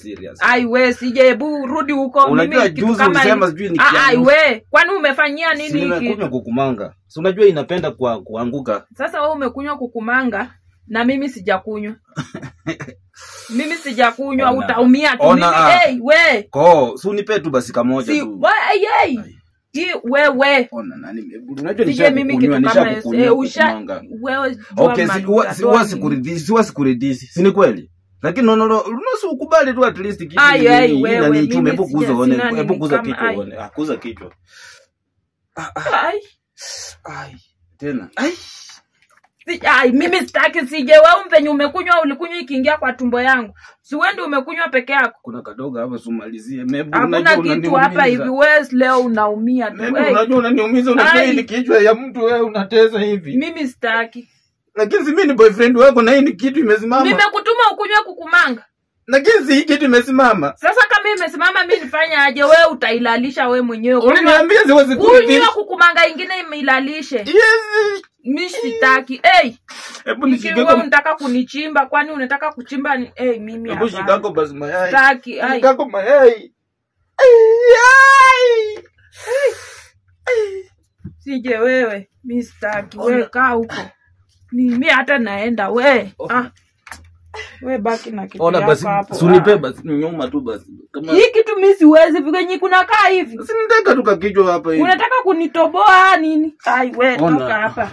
Serious. Ai we sije, hebu rudi huko. Unajua Mimi kitu juzi kama ulisema hii- sijui ni Ah, ai kiangu. we, kwani umefanyia Si nini hiki? nimekunywa kukumanga. Si unajua inapenda kwa kuanguka. Sasa wewe umekunywa kukumanga na mimi sijakunywa. Mimi sijakunywa, Ona. utaumia tu. Ona, Mimi ah. hey, we. Ko, si unipe tu basi kamoja Si tu. we, hey, hey. Hii wewe. Ona nani, unajua Sije mimi nishakukunywa, kitu kama hiyo. nishakukunywa Eh, usha kukumanga. wewe jua Okay, si mali huwa si utatoa huwa nini. sikuridhishi, huwa sikuridhishi. Si ni kweli? Lakini no no no, unaweza ukubali tu at least kitu Ai, ni ai, nini, wewe, na ni chume, mimi hebu kuza sija- uone, sina hebu nini kuza kama- kichwa ai. uone. Ah, kuza kichwa. Ai. Ai, tena. Ai. Ai, mimi sitaki sije. Wewe mvenye umekunywa ulikunywa ikiingia kwa tumbo yangu. Si wewe ndio umekunywa peke yako. Kuna kadogo hapa sumalizie. Mebu Hakuna unajua kitu hapa unaniumiza. hivi. Wewe leo unaumia tu. Mebu Hey, unajua unaniumiza, unajua Ai. hii ni kichwa ya mtu wewe unatesa hivi. mimi sitaki. Lakini si mimi ni boyfriend wako na hii ni kitu imesimama. Nimekutuma ukunywe kukumanga. Lakini si hii kitu imesimama. Sasa kama imesimama mimi nifanye aje? Wewe utailalisha wewe mwenyewe. Kunywa Uliniambia siwezi kunywa kuridhisha. kukumanga ingine imeilalishe. Yes. Mimi sitaki. Hey, Hebu nishike ikiwa kwa unataka kunichimba, kwani unataka kuchimba ni hey, mimi Hebu hapana. shikako basi mayai. Sitaki. Ai. Shikako mayai. Ai. Sije wewe, mi sitaki. Wewe kaa huko. Mimi hata naenda we. Ah. We baki na kitu Ona yako basi, hapo. sunipe Ah. basi nyuma tu basi. Kama Hii kitu mi siwezi venye kuna kaa hivi. si nitaka tu kakichwa hapa hivi. Unataka kunitoboa nini? Ai we, Ona. toka hapa.